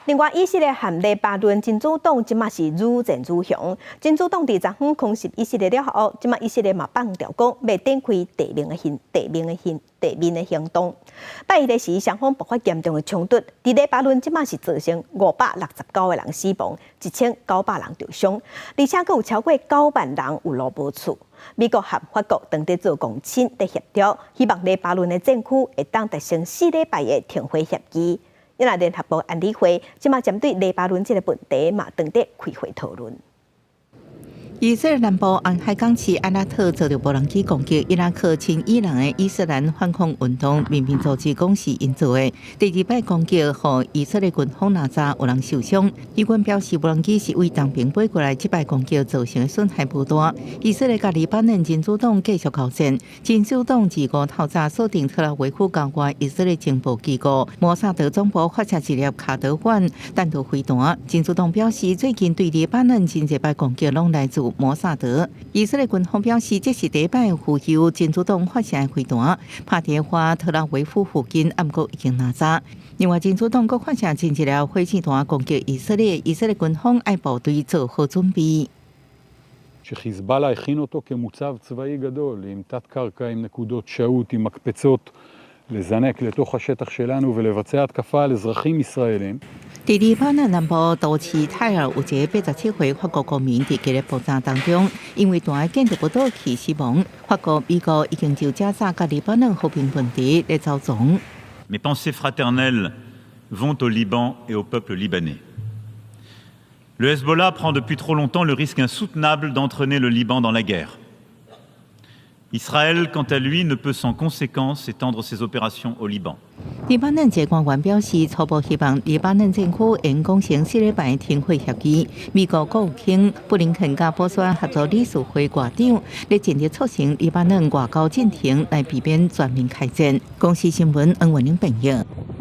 另外，以色列和黎巴嫩真主黨這馬是愈戰愈兇。真主黨佇昨昏空襲以色列了後，這馬以色列嘛放調講，欲展開地面的行地面的行地面的行動。拜一的時，雙方爆發嚴重的衝突，佇黎巴嫩這馬是造成569個人死亡，1900人受傷，而且閣有超過9萬人有路無厝。美國和法國當佇做公親佇協調，希望黎巴嫩的戰區會當達成4禮拜的停火協議。因為聯合國安理會這馬針對黎巴嫩這個問題嘛，當佇開會討論。以色列南部沿海港市埃拉特遭到無人機攻擊，伊拉克親伊朗的伊斯蘭反抗運動民兵組織講是𪜶做的。第二擺攻擊，予以色列軍方哪吒有人受傷。以軍表示，無人機是對東邊飛過來，這擺攻擊造成的損害無大。以色列佮黎巴嫩真主黨繼續交戰，真主黨二五透早鎖定特拉維夫郊外以色列情報機構摩薩德總部發射一粒卡德萬彈道飛彈。真主黨表示，最近對黎巴嫩真濟擺攻擊攏來自摩薩德。以色列軍方表示，這是第一擺呼籲真主黨發射的飛彈，拍佇華特拉維夫附近，毋過已經哪吒。另外，真主黨閣發射真濟粒火箭彈攻擊以色列，以色列軍方愛部隊做好準備。 שחיזבאללה הכין אותו כמוצב צבאי גדול, עם תת-קרקע, עם נקודות שהות, עם מקפצות, לזנק לתוך השטח שלנו ולבצע התקפה על אזרחים ישראלים. 佇黎巴嫩南部都市泰爾有一個87歲法國公民佇吉列爆炸當中，因為彈的建築物倒去死亡。法國、美國已經就加沙佮黎巴嫩和平問題來走總。 Mes pensées fraternelles vont au Liban et au peuple libanais. Le Hezbollah prend depuis trop longtemps le risque insoutenable d'entraîner le Liban dans la guerre. Israël, quant à lui, ne peut sans conséquence étendre ses opérations au Liban. 黎巴嫩一個官員表示，初步希望黎巴嫩政府會講成4禮拜停火協議。美國國務卿布林肯佮波斯灣合作理事會外長咧盡力促成黎巴嫩外交進程，來避免全面開戰。公視新聞黃文玲編譯。